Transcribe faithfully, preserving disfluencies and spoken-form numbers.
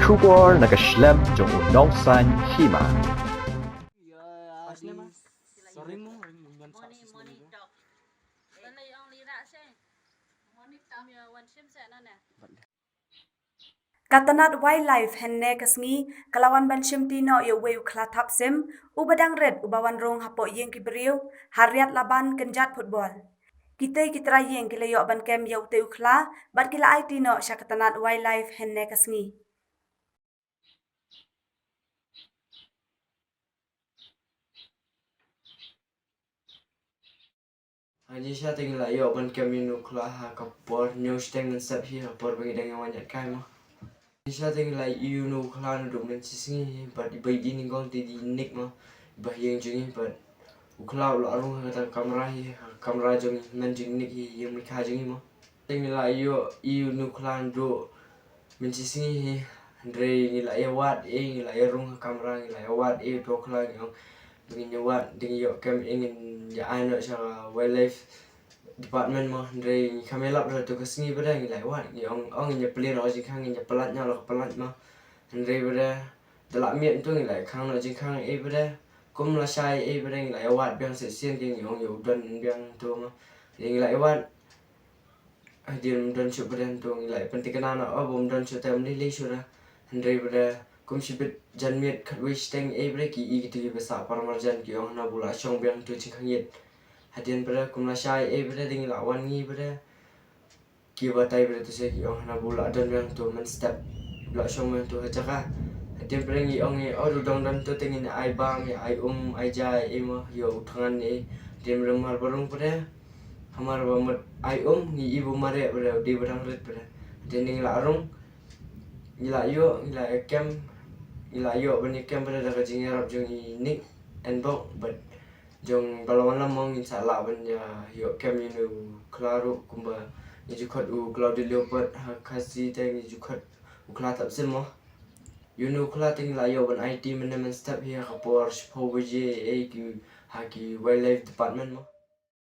Khubor na ka shlem jong u nongsan hima. Ka tnat Wildlife hynne ka sngi ka la wan ban shimti noh ïa uwei u khla thap sim uba dang rit uba wan rung hapoh ïing ki briew ha Riat Laban kynjat football. Kitei ki trai ïing ki la ïoh ban kem ïa utei u khla bad ki la aiti noh sha ka tnat Wildlife hynne ka sngi. Hangne sha te ngi la ïoh ban kem ïa u khla ha ka por hynñiew shiteng mynstep hi ha ka por ba ngi dang ïa wan ïaid kai mo. Hangne sha te ngi la ïoh ïa u khla naduh mynshisngi hi bad ba i nyngkong te i Nick mo, ba ïeng jong ngi bad u khla u la rung ha kata ka kamra hi, ha ka kamra jong ngi, hynmen jong i Nick hi, ïing mei kha jong ngi mo. Te ngi la ïoh ïa u khla naduh mynshisngi hi, hynrei ngi la ïa wad eh, ngi la ïa rung ha kamra, ngi la ïa wad eh uto u khla, ngi ong ba ngin ïa wad, te ngi ïoh kem eh, ngin ïa ai noh sha wildlife department mo, hynrei ngi kham ïalap ruh ha kato ka sngi bad ngi la ïa wad, ngi ong, ong ngin ïa plie noh jingkhang, ngin ïa pyllait noh la ka pyllait mo. Hynrei bad da la miet to ngi la ïa khang noh jingkhang eh bad kum lashai eh bad ngi la ïa wad biang shisien, te ngi ong ïa u don biang to mo. Te ngi la ïa wad. Hadien ym don shuh bad to ngi la ïa pynthikna noh, oh, ba ym don shuh te ym lei lei shuh re. Hynrei bad kum shibit janmiet khatwei shiteng eh bad ki i kito kiba sah par marjan ki ong hana ba u la shong biang to jingkhang ïit. Hadien bad kum lashai eh bad te ngi la wan ngi bad ki batai bad to sha ki ong hana ba u la don biang to mynstep, u la shong biang to ha jaka. Hadien bad ngi ong ngi, oh, u dang don to te ngin ai bam, ai um, ai ja eh mo, ïa u thngan eh. Hadien bad mar ba rung bad, hamar ba mut ai um, ngi i ba u mareh bad u dei ba dang rit bad. Hadien ngi la rung, ngi la ïoh, ngi la ïa kem, ngi la ïoh ban ïa kem bad da ka jingïarap jong i Nick Enbok bad jong ba la wan lam mo, ngin sa lah ban ïa ïoh kem ïa une u khla ruh, kumba ngi ju khot u clouded leopard ha Khasi te ngi ju khot u khla thap sim mo. Ïa une u khla te ngi la ïoh ban aiti mynne mynstep hi ha ka por shiphew baje eh ki, ha ki wildlife department mo.